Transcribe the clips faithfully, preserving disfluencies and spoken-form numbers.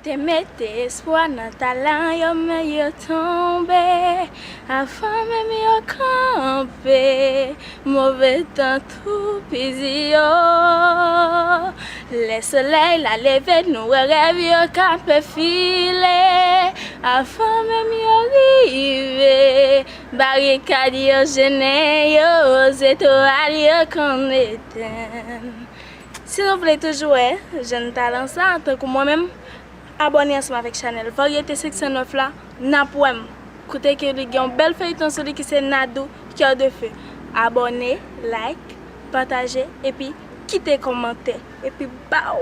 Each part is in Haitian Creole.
Te mete espwa nan talan yo, men yo tonbe. Avan menm yo kanpe, move tan toupizi yo. Lè solèy la leve, nou wè rèv yo kanpe file. Avan menm yo rive, barikad yo jennen yo, zetwal yo konn etenn. Si nou vle toujou wè jèn talan sa, tankou mwen menm, abòne ansanm avèk chanèl Varyete senk san nèf la, n ap wè m. Kote ke li gen yon bèl feyton sou li ki se Nadou, Cœur de Feu. Abòne, like, pataje, epi kite kòmantè. Epi baw!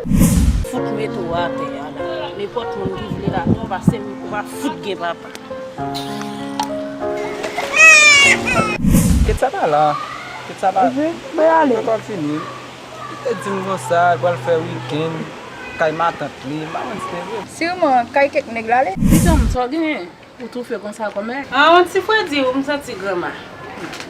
Fout mete w atè a la. Nenpòt moun ki vle la, non, pase m, ou pa fout gen papa. Kèt sa pa la. Kèt sa pa. Mhm, mwen ale. Poko fini. Li te di m konsa, li pral fè wikenn kay matant li. M pa konn si te vre. Siman, kay kèk nèg la ale. Pitan m, sa w genyen? Ou toufe konsa kòmè? A, yon ti fredi, ou m santi granma.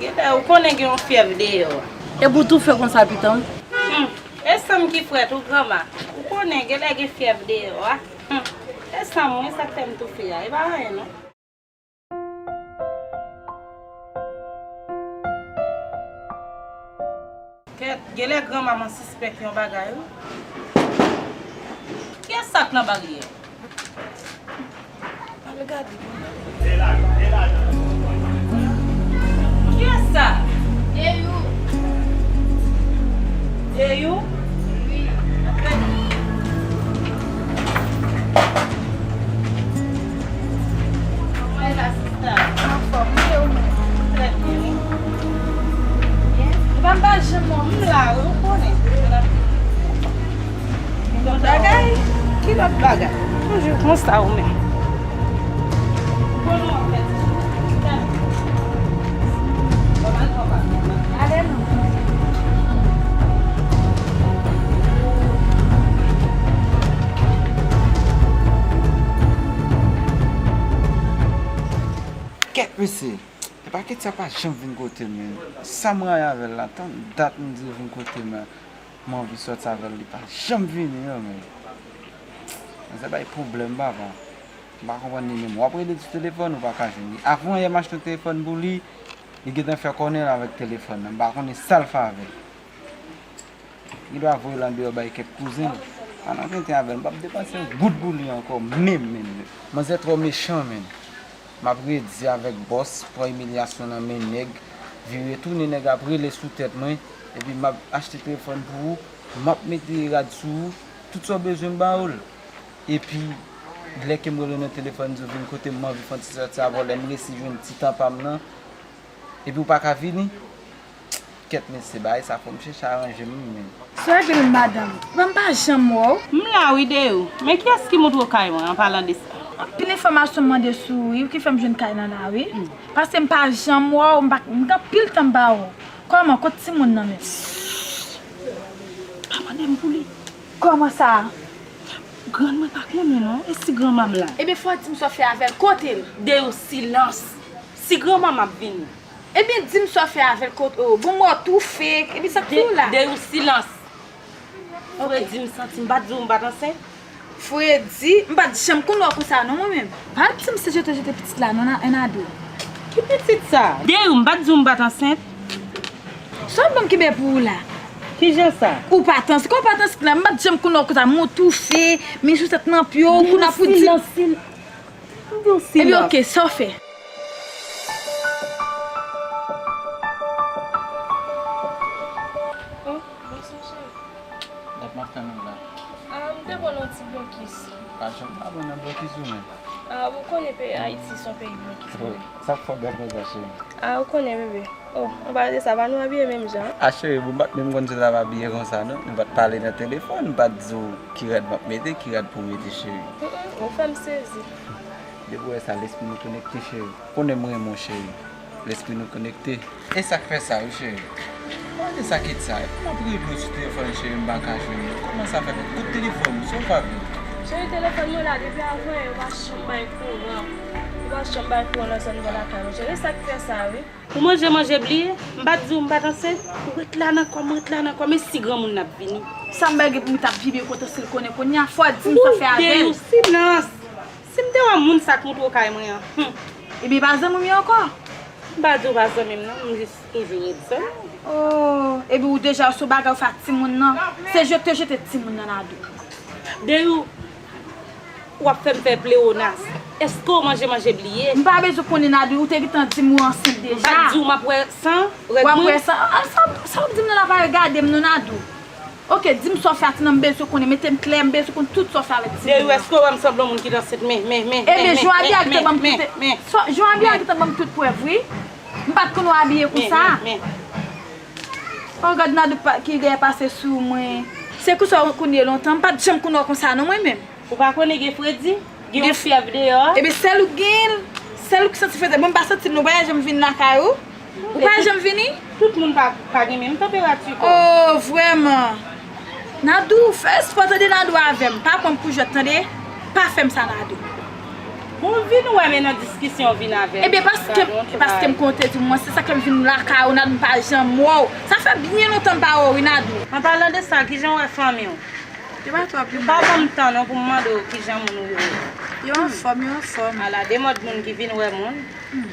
Genlè, ou konnen gen yon fyèv deyò. Epi ou toufe konsa, pitan m? Hmm. E san m ki frèt, ou granma. Ou konnen, genlè gen fyèv deyò a. Hmm. E san m, wi, sa k fè m toufe a. E pa anyen, non. Kèt, genlè granmanman sispèk yon bagay, wi. Kiyès sa k nan baryè? Al gade. Kiyès sa? Deyou. Deyou? Wi. Antre. Kòman w ye la, sista? Anfòm, wi, ou menm? Trè byen, wi. Byen. Ou pa m pa janm wè w, m la, wi, ou konnen. Ki lòt bagay? Ki lòt bagay? Toujou konsa, ou menm. Bon, nou ap fè ti chita. Ale non. Kèt mesye, epa kèt sa pa janm vin kote m, men. Sa m rayi avè l la, tann dat m di l vin kote m la. M anvi sòti avè l, li pa janm vini, non, men. Manzè bay pwoblèm, papa. M pa konprann li menm. W ap rele sou telefòn, ou pa ka jwenn li. Avan yè m achte yon telefòn pou li, li gentan fè kònè l avèk telefòn nan. M pa konnen sa l fè avè l. Li dwa voye l andeyò bay kèk kouzen l. Pa nan tenten avè l. M p ap depanse yon goud pou li ankò, menm, menm, menm. Manzè twò mechan, menm. M ap redi avèk bòs, pran imilyasyon nan men nèg, vire tounen nèg ap rele sou tèt mwen, epi m ap achte telefòn pou ou, m ap mete rad sou ou, tout sa w bezwen m ba ou l. Epi, lè ke m rele w nan telefòn, di w vin kote m, m anvi fè yon ti sòti avè w, lè m resi jwenn ti tan pa m nan, epi w pa ka vini. Kèt mesye, bagay sa fò m chèche aranje m, men. Sa w regle l, madanm? Ban m pa janm wè w. M la wi, Deyou. Men kiyès ki montre w kay mwen, an palan de sa? Anpil enfòmasyon m mande sou ou wi, ki fè m jwenn kay lan la wi. Paske m pa janm wè w, m pa, m gen anpil tan m pa wè w. Kòman, kot timoun nan menm? Pa mande m pou li. Kòman sa? Grann mwen pa konnen non, e si granmanm la? Ebyen fò w di m sa w fè avè l, kote l? Deyou, silans. Si granmanm ap vini. Ebyen di m sa w fè avè l, kote, o, bon m wè w toufe, ebyen sa k fè w la? Deyou, silans. Fredi, m santi m pa t di w m pa t ansent? Fredi, m pa t janm konn wè w konsa non mwen menm. Pa di m se jete jete pitit la non, Anado. Ki pitit sa? Deyou, m pa t di w m pa t ansent? Sa w ap ban m kenbe pou ou la? Kijan sa? Ou pa t ansent, kòman w pa t ansent la? M pa t janm konn wè w konsa, men w toufe, men sousèt nan pye w, kounye a pou di. Silans, silans. Ebyen, ok, sa w fè? Oh, bonswa, cheri. Dat m ap tann ou la. Ah, m te pran yon ti blokis. Pa janm pa pran nan blokis ou menm. Ah, ou konnen peyi Ayiti se yon peyi blokis, wi. Sa k fè w bèl konsa, cheri? Ah, ou konnen, bebe. Oh, anpale de sa, pa nou abiye menm jan? Ah, cheri, bon, m pa t menm konn si w t ap abiye konsa, non. Nou pa t pale nan telefòn, m pa t di w ki rad m ap mete, ki rad pou w mete, cheri. Mm, mm, ou fè m sezi. Depi w wè sa, lespri nou konekte, cheri. Konnen m renmen w, cheri. Lespri nou konekte. E sa k fè sa, wi, cheri. Pale sa, kite sa. Epi m ap rele w sou telefòn, cheri, m pa ka jwenn ou. Kòman sa fè? Kot telefòn ou? Sa w pa vle? Cheri, telefòn mwen la depi avan yè, yo pa janm bay kouran. Ou pa janm bay kouran nan zòn bò lakay mwen, cheri. E sa k fè sa, wi. Ou manje, manje bliye. M pa t di w m pa t ansent? Ou ret la nan kò m, ret la nan kò m. E si granmoun nan ap vini? Sa m bay gen pou m t ap vibre kontan si l konnen kounye a? Fò w di m sa w fè avè l. Ou deyous, silans. Si m te wè moun sa k montre w kay mwen an. Hum. Ebyen, pa zanmi m yo ankò? M pa di w pa zanmi m, non. M jis toujou ret zanmi w. Oh, epi ou deja sou bagay ou fè ak timoun nan. Se jete, jete timoun nan, Nadou. Deyou, w ap fè m fè pleonas. Èske w manje, manje bliye? M pa bezwen konnen, Nadou. Ou te gentan di m ou ansent deja. M pa t di w m ap wè san, règ mwen? W ap wè san? Ah, sa, sa w ap di m nan la pa regade m, non, Nadou. Oke, di m sa w fè a, ti nan m bezwen konnen, mete m klè, m bezwen konn tout sa w fè avèk ti moun nan. Deyou, èske w wè m sanble yon moun ki t ansent? Men, men, men, men, men, men, men, men. Jan w abiye a gentan ban m tout, jan w abiye a gentan ban m tout prèv, wi. M pa t konn w abiye konsa. Men, men, men. O, gad Nadou ki dèyè pase sou mwen. Se konsa w konn ye lontan, m pa t janm konn w konsa non mwen menm. Ou pa konnen gen fredi? Gen yon fyèv deyò a? Ebyen, sèl ou gen l, sèl ou ki santi fredi. Mwen m pa santi l non, ou pa janm vin lakay ou? Ou pa janm vini? Tout moun pa, pa gen menm tanperati kò. Oh, vrèman. Nadou, fè espò tande Nadou avè m. Pa pran m pou jwèt tande. Pa fè m sa, Nadou. Bon, vin wè, men nan diskisyon vin avè m. Ebyen, paske, paske m konn w te di m, mwen, se sa k fè m vin lakay ou, Nadou, m pa janm wè w. Sa fè byen lontan m pa wè w, wi, Nadou. An palan de sa, kijan w wè fanmi w? Yo pa twò pli mal. Pa ban m tan non pou m mande w kijan moun ou yo ye. Yo anfòm, yo anfòm. Ala de mòd moun ki vin wè moun. Hmm.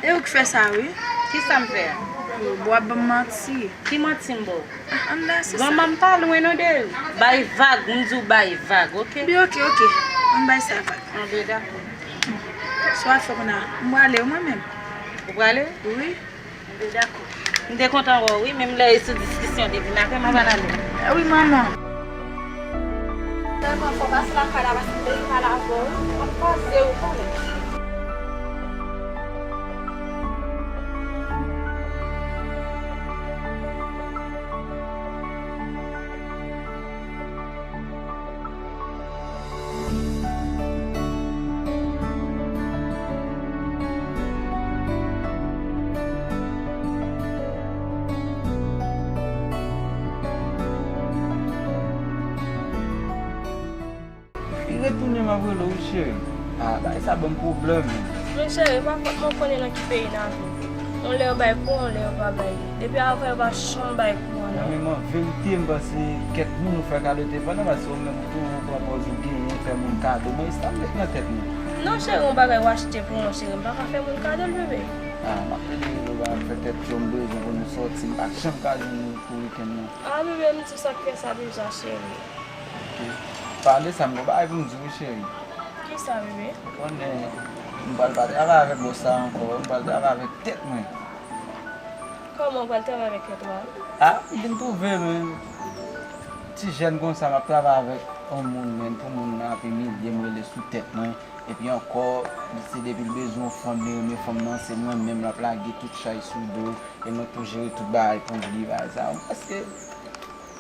E ou k fè sa, wi. Kisa m fè a? Yo, w ap ban m manti. Ki manti m ba w? Ah, ann bay se sa. Granma m pa lwen non de ou. Bay vag, m di w bay vag, oke? Bi, oke, oke. Ann bay sa vag. Anben, dakò. Sa w ap fè kounye a? M prale wi mwen menm. Ou prale? Wi. Anben, dakò. M te kontan wè w wi, menm lè e sou diskisyon depi maten m ap al ale. Wi, manman. Sèlman fò w pase lakay la, paske m bezwen pale avè w wi. M ap pase wi kanmenm. Li retounen, m ap rele w wi, cheri. Ah, bagay sa ban m pwoblèm. Men cheri, pa fòt mwen, ou konnen nan ki peyi n ap viv. Yon lè yo bay kouran, yon lè yo pa bay li. Depi avan, yo pa janm bay kouran, non. Men an verite, m panse kèk moun ou fè kado telefòn nan, paske ou menm tou, ou pran pòz ou genyen, fè moun kado. Men sa m met nan tèt mwen. Non, cheri, yon bagay ou achte pou mwen, cheri, m pa ka fè moun kado l, bebe. Ah, m ap rele w, ou pa fè tèt cho, m bezwen pou nou sòti, m pa t janm ka jwenn ou pou wikenn nan. Ah, bebe, m di w sa k fè sa deja, cheri. Ok. Pale sa, m gon bagay pou m di w, cheri. Kisa, bebe? Ou konnen, m pral pa travay avèk bòs sa ankò, m pral travay avèk tèt mwen. Kòman w pral travay avèk tèt ou a? Ah, m vin twouve m ti jèn konsa, m ap travay avèk yon moun, men pou moun nan ap imilye m, rele sou tèt mwen. Epi ankò, se depi l bezwen yon fanm, li renmen fanm nan, se mwen menm l ap lage tout chay sou do, e mwen k pou jere tout bagay pou li, bagay sa. Èske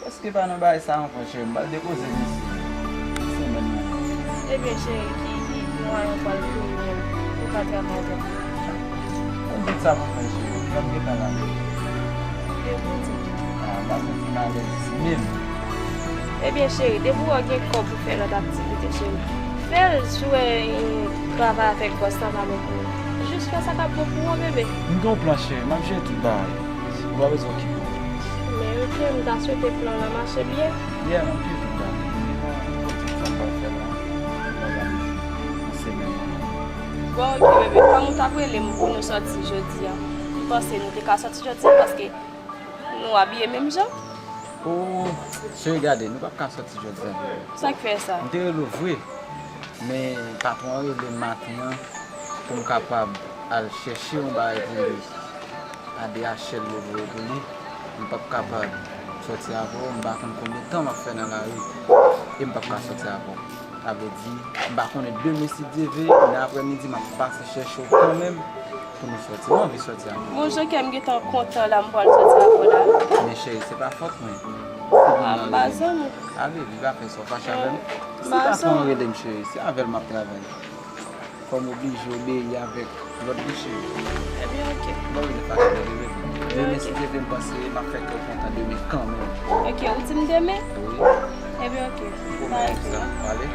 Èske pa nan bagay sa ankò, cheri? M pral depoze l isi semèn nan. Ebyen, cheri, ki, ki mwayen w pral tounen menm pou w ka travay avèk mwen? Konn tout sa pou fè, cheri. Fè m gentan la. Depi w di. Ah, m pa santi m alèz menm. Ebyen, cheri, depi w wè w gen kòb pou fè lòt aktivite, cheri, fè l. Si w wè, eh, travay avèk bòs la pa bon pou ou, jis fè sa k ap bon pou ou, bebe. M gen yon plan, cheri. M ap jere tout bagay. Ou pa bezwen okipe w. Men ok, m ta swete plan an mache byen. Yeah, m ap jere tout bagay. Gen yon, yon ti plan m pral fè la. M pral òganize nan semèn nan. Bon, ok, bebe. Kòm ou t ap rele m pou nou sòti jodi a, m panse nou te ka sòti jodi a paske nou abiye menm jan. Oh, cheri, gade, nou p ap ka sòti jodi a, bebe. Sa k fè sa? M te rele w vre, men patwon an rele m maten an pou m kapab al chèche yon bagay pou li. A D H L yo voye pou li. M p ap kapab sòti avè w, m pa konn konbyen tan m ap fè nan lari, e m p ap ka sòti avè w. Sa vle di, m pa konnen demen si Dye vle, nan aprèmidi, m ap pase chèche w kanmenm pou nou sòti. M anvi sòti avè w. Bon, jan kè m gentan kontan la, m pral sòti avè w la. Men cheri, se pa fòt mwen. Ah, m pa zanmi w. Ale, li pa fè sa, w fache avè m. Si patwon an rele m, cheri, se avè l m ap travay. Fò m oblije obeyi avèk lòd li, cheri. Ebyen, ok. Bon, wi, fache avè l, bebe. Demen, si Dye vle, m panse m ap fè kè w kontan demen kanmenm. Ok, ou di m demen? Wi. Ebyen, ok. Pwomèt m sa. Ale.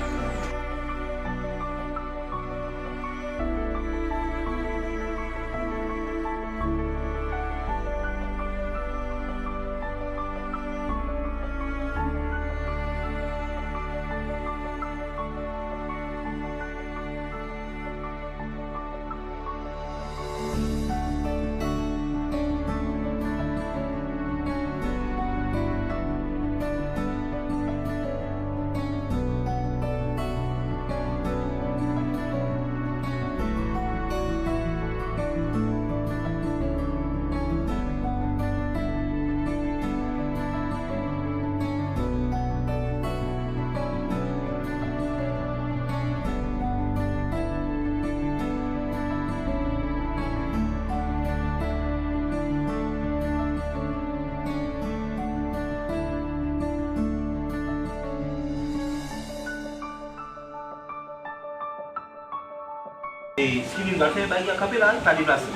Vin pral fè bagay a kanpe la, wi, pa deplase.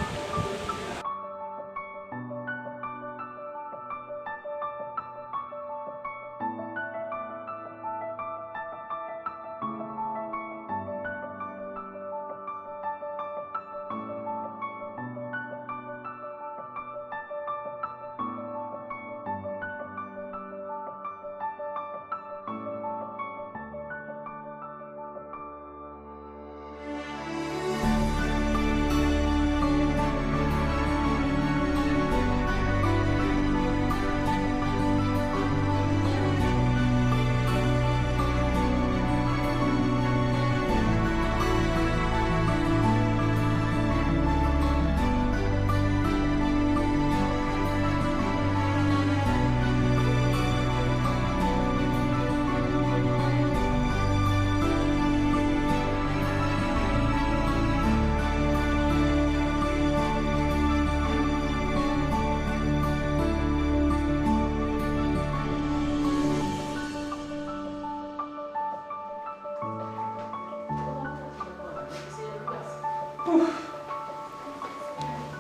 Pouf!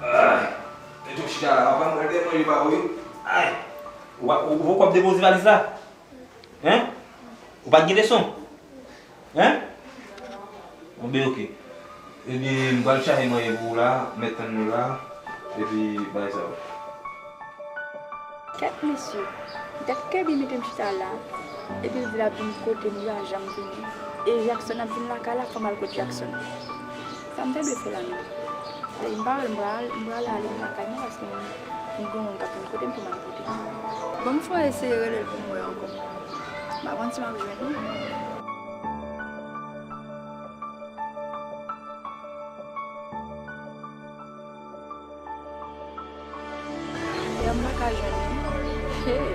Ay! Mete w chita la, w ap ban m gade manje pa ou, wi. Ay! Ou pa, ou, ou poko ap depoze valiz la? Hein? Ou pa t gen leson? Hein? Bon, ben, oke. Ebyen, m pral chache manje pou ou la, mèt tann nou la, epi bagay sa yo. Kèt mesye, dat Kirby mete m chita la, epi l di l ap vin kote m, li pa janm vini. E Jackson ap vin lakay la, fò m al kot Jackson. Sa m te dwe fè la menm? Alè, m pa wè l, m pral, m pral ale m lakay mwen paske m, m gen yon gad pou m kote m pou m al kote. Bon, m fò eseye rele l pou m wè ankò. M pa konn si m ap jwenn li. Ya m pa ka jwenn li. Hey.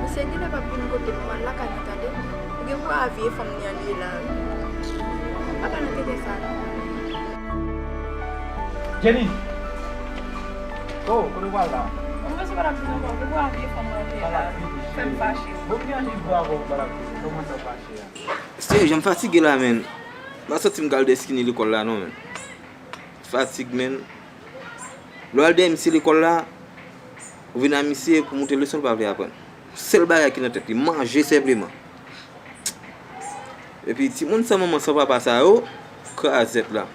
Misye genlè p ap vin kote m, m al lakay mwen tande. Ou gen pou avye fanm li an li ye la wi. Pa ka nan tenten sa non. Jenny! Oh, kote w pral la? Mwen panse pa t ap vin ankò, ou gen pou avye fanm li an li ye la. Fè m fache. Bon, m gen anvi bwè avè w, pa t ap vin. Kòman sa fache a? Seri, jan m fatige la, menn. M pa santi m ka al dèyè Skinny lekòl la, non, menn. Fatig, menn. Lè w al dèyè misye lekòl la, ou vin a misye pou montre leson, l pa vle aprann. Sèl bagay ki nan tèt li, manje senpleman. Epi timoun san manman, san papa sa yo, krazèt la.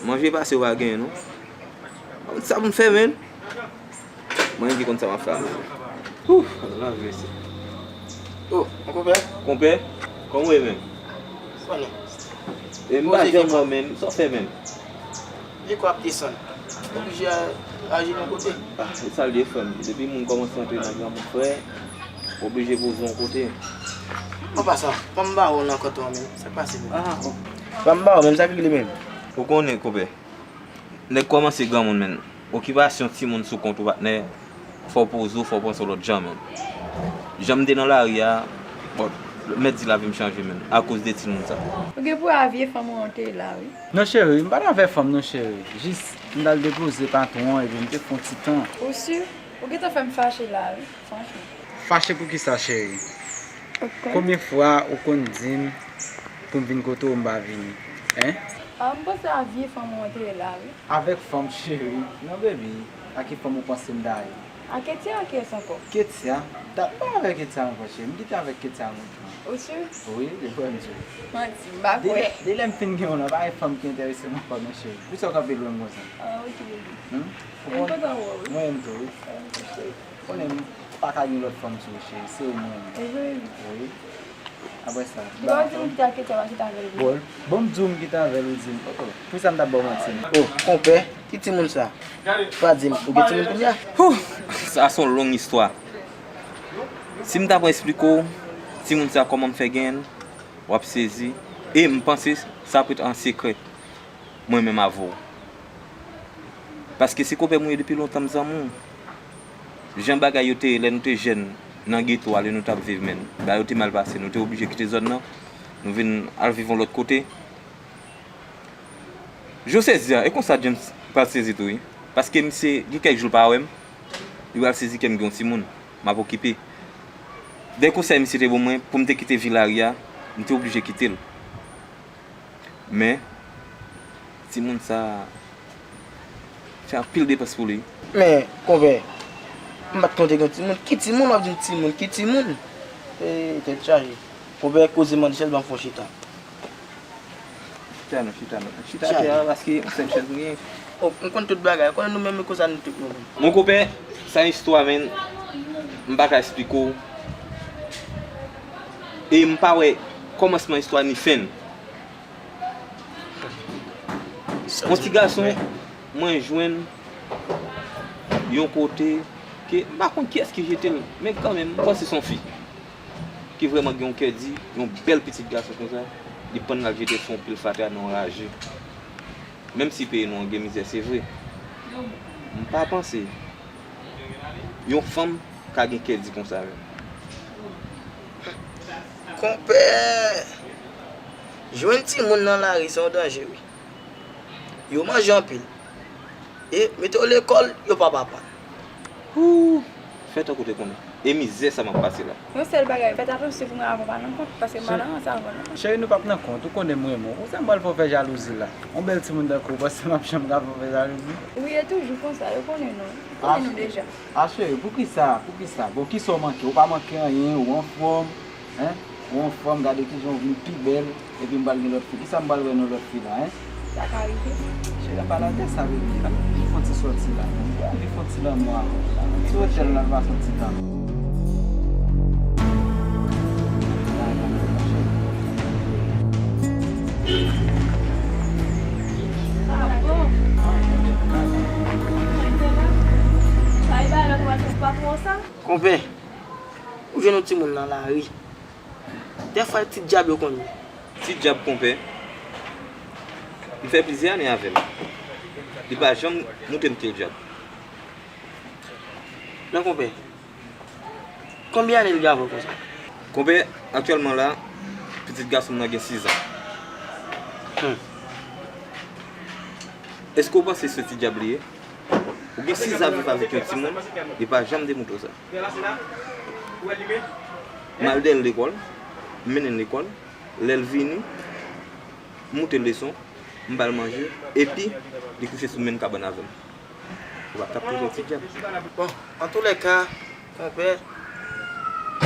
Manje pase yo pa genyen, non. Sa pou n fè, menn. Mwen ki konn sa m ap fè a. Ouf, Lòd mèsi. Oh, mon konpè. Konpè, kòman w ye menm? Konnen. E m pa janm wè w menm, sa w fè menm? Li kwa ap desann. Oblije ajenou kote. Ah, e sa l ye frè m? Depi moun kòmanse antre nan granmoun frè, oblije poze yon kote. An pasan, fanm ba ou nan kòt ou an menm, sa k pase menm? Ah, oh. Fanm ba ou menm, sa k regle menm? Ou konnen, konpè. Nèg kòmanse granmoun, menn. Okipasyon timoun sou kont ou, patnè, fò w poze w, fò w panse w lòt jan, menn. Jan m te nan lari a, bon, mèt di lavi m chanje, menn, akoz de timoun sa. Ou gen pou avye fanm ou an te la, wi. Non, cheri, m pa t avè fanm, non, cheri. Jis, m t al depoze patwon an, epi m te fè yon ti tan. Ou si? Ou gentan fè m fache la, wi, franchman. Fache pou kisa, cheri? Konbyen fwa ou konn di m pou m vin kote w, m pa vini? Hein? Ah, m panse a vye fanm ou an te ye la, wi. Avèk fanm, cheri? Non, baby. A ki fanm ou panse m ta ye? A Ketia, a kiyès ankò? Ketia? Dat m pa avèk Ketia ankò, cheri. M kite avèk Ketia lontan. Ou si? Wi, e vrè m si. Manti, m pa kwè. Delè, delè m fin gen yon nan, pa gen fanm ki enterese m ankò, non, cheri. Poukisa w kanpe lwen m konsa? Ah, ok, baby. Hmm? Ou konn? M kontan wè w, wi. Mwen menm tou, wi. Ah, ok, cheri. Konnen m pa ka gen lòt fanm sou ou, cheri. Se ou mwen renmen. E vre, wi. Wi. Apre sa, li pa di m kite ak Ketia, pa kite avè l vre. Bon, bon, m di w m kite avè l, ou di m, oh, oh. Poukisa m t ap ba w manti? Oh, konpè, ki timoun sa? Pa di m, ou gen timoun kounye a? Hou! Sa se yon long istwa. Si m ta pran esplike w, timoun sa kòman m fè genyen l, w ap sezi. E m panse sa pou t an sekrè. Mwen menm avè w. Paske se konpè mwen ye depi lontan, m zanmi w. Jan bagay yo te ye lè nou te jèn nan geto a, lè nou t ap viv, menn, bagay yo te mal pase, nou te oblije kite zòn nan, nou vin al viv yon lòt kote. Jan w sezi a, e konsa James pral sezi tou, wi. Paske misye gen kèk jou l pa wè m, li pral sezi ke m gen yon timoun. M ap okipe. Dèyè konsèy misye te ban mwen pou m te kite vi lari a, m te oblije kite l. Men, timoun sa a fè anpil depans pou li. Men, konpè, m pa t konte gen timoun. Ki timoun w ap di m timoun? Ki timoun? E, tèt chaje. Konpè, koze m an chèz, ban m fè yon chita. Chita non, chita non. Chita atè a, paske yon sèl chèz nou gen. Oh, m konn tout bagay. Konnen nou menm konsa nou tout nou menm. Mon konpè, sa yon istwa, men m pa ka esplike w. E m pa wè kòmansman istwa ni fen. Yon ti gason, mwen jwenn yon kote ke m pa konn kiyès ki jete l, men kanmenm, m panse se yon fi ki vrèman gen yon kè di, yon bèl pitit gason konsa, li pann l al jete sou yon pil fatra nan yon raje. Menm si peyi nou an gen mizè, se vre. M pa panse yon fanm ka gen kè di konsa menm. Konpè, jwenn timoun nan lari se yon danje, wi. Yo manje anpil. E mete yo lekòl, yo p ap aprann. Ooh, fè tankou w te konnen. E mizè sa m ap pase la. Yon sèl bagay, fè atansyon pou mwen avan w pa nan kont, paske m pa nan rans avan non. Cheri, nou p ap nan kont, ou konnen m renmen w. Ou sa m pral fè w fè jalouzi la? Yon bèl timoun tankou w, panse m ap janm ka fè w fè jalouzi? Wi, e toujou konsa, yo konnen nou. Yo konnen nou deja. A cheri, poukisa? Poukisa? Bon, kisa w manke? Ou pa manke anyen, ou anfòm, en? Ou anfòm, gade kijan w vin pi bèl, epi m pral gen lòt fi. Kisa m pral wè nan lòt fi la, en? Sa ka rive. Cheri, pa lage sa, baby. Ann fè yon ti sòti la, non. Mwen anvi fè yon ti lanmou avè w la. Yon ti otèl la, n al pase yon ti tan. Konpè, ou jwenn yon timoun nan lari. Dèfwa, ti dyab yo konn ye. Ti dyab, konpè. M fè plizyè ane avè l. Li pa janm montre m ke l dyab. Non, konpè. Konbyen ane l gen avè w konsa? Konpè, aktyèlman la, pitit gason m nan gen sizan. Hmm. Èske w panse se ti dyab li ye? Ou gen sizan ap viv avèk yon timoun, li pa janm demontre w sa. M al dèyè l lekòl, m mennen l lekòl, lè l vini, m montre l leson, m ba l manje, epi li kouche sou menm kabann avè m. Ou pa t ap toujou ti dyab. Bon, antoulèka, konpè,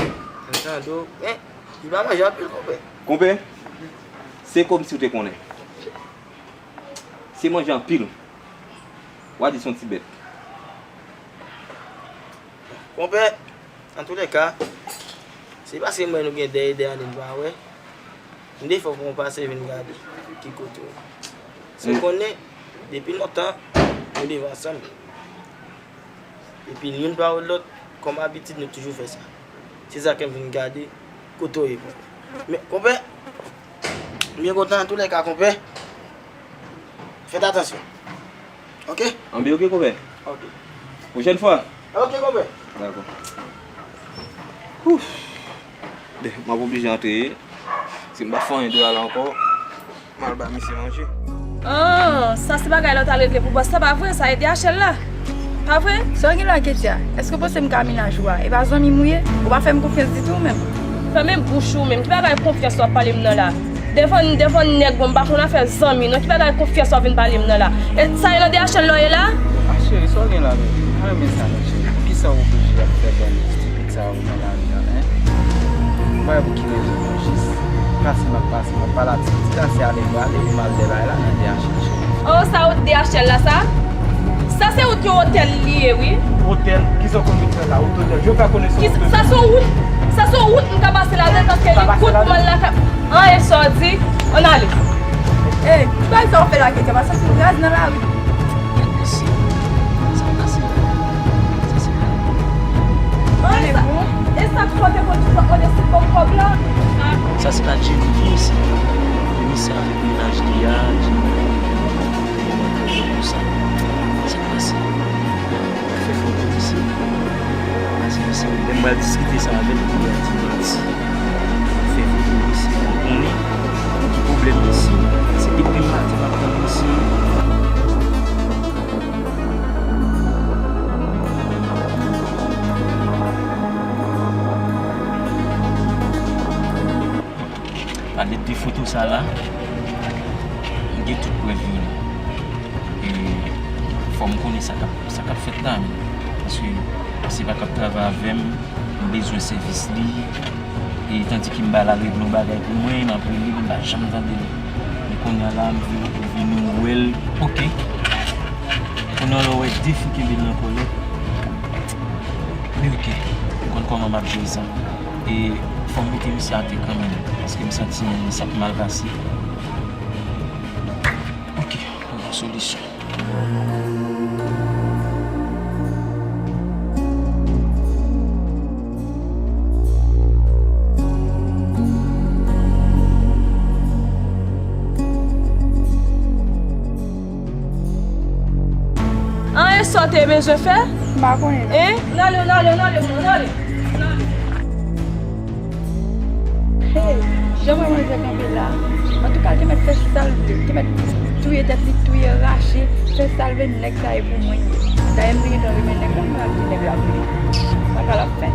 m tande w, men li pa manje anpil, konpè. Konpè, se kòmsi w te konnen. Se manje anpil. W a di se yon ti bèt. Konpè, antoulèka, se paske m wè nou gen dèyè de ane n pa wè. M te fè w pran yon pase vin gade ki kote w ye. Se w konnen, depi lontan, nou leve ansanm. Epi youn pawòl lòt, kòm abitid, nou toujou fè sa. Se sa ke m vin gade kote w ye, konpè. Men, konpè, m byen kontan, antoulèka, konpè. Fèt atansyon. Oke? Anben, oke, konpè. Oke. Pwochèn fwa. Oke, konpè. Dakò. Ouf. Ben, m ap oblije antre. Si m pa fè anyen de la ankò, m al ba misye manje. Ah, sa se bagay la w t al regle pou bòs la, pa vre? Sa e D H L la. Pa vre? Sa w gen la, Ketia? Èske w panse m ka menaj ou a? E pa zanmi m ou ye? Ou pa fè m konfyans ditou ou menm. Fèmen bouch ou menm. Ki bagay konfyans w ap pale m nan la? Devan, devan nèg, bon, m pa konn afè zanmi, non. Ki bagay konfyans w ap vin pale m nan la? E sa e nan D H L la w ye la? Ah, cheri, sa w gen la menm? M pa renmen sa, non, cheri. Poukisa w oblije ap fè bann estipid sa yo nan lari a, en? M pa wè pou ki rezon, non, jis pase m ap pase, m ap pale ak ti, ti gason ale, m ale, m al dèyè bagay la nan D H L, cheri. Oh, sa wout D H L la, sa? Sa se wout yon otèl li ye, wi. Otèl? Kisa w konn vin fè la? Wout otèl? Je pa konnen se wout otèl. Sa se yon wout, sa se yon wout m ka pase ladan l paske li kout mwen lakay. An, e sa w di? Ann ale. Ey, ki bagay sa w fè la, Ketia? Pa santi w raz nan lari? Gad mesye. Sa pase? Sa se pa. An, e sa, e sa k fè w te konn toujou ap mande si l ba w kòb la? Sa se pa Jenny ki isi. Jenny sa, mennaj li a, Jenny. Li mande kòb pou sa. Sa k pase? Fè foto misye. Paske misye, lè m pral diskite sa avè l, li di manti. Fè foto misye. Ou konnen ki pwoblèm misye. Se depi maten m ap tann misye. M gen tout prèv yo la. E fò m konnen sa k ap, sa k ap fèt la menm. Paske se pa k ap travay avè m, m bezwen sèvis li. E tandike m ba l al regle yon bagay pou mwen, m ap rele li, m pa janm tande li. Men kounye a la, m vin, vin wè l. Oke. Kounye a la, w wè de fi kenbe l nan kòlèt. Men oke, m konn kòman m ap jere sa. E fò m mete misye atè kanmenm, paske m santi sa ap mal pase. Oke, m gen yon solisyon. Anyen sa w te bezwen fè? M pa konnen non. Hein? N ale, n ale, n ale, n ale. Hey, jan mwen manzè kanpe la. Antouka, l te mèt fè sa l vle. L te mèt touye tèt li, touye, rache, fè sa l vle, nèg sa e pou mwen ye. Dayè, m te gentan renmen nèg la, mwen ap di nèg la vre. Sa ka l ap fè.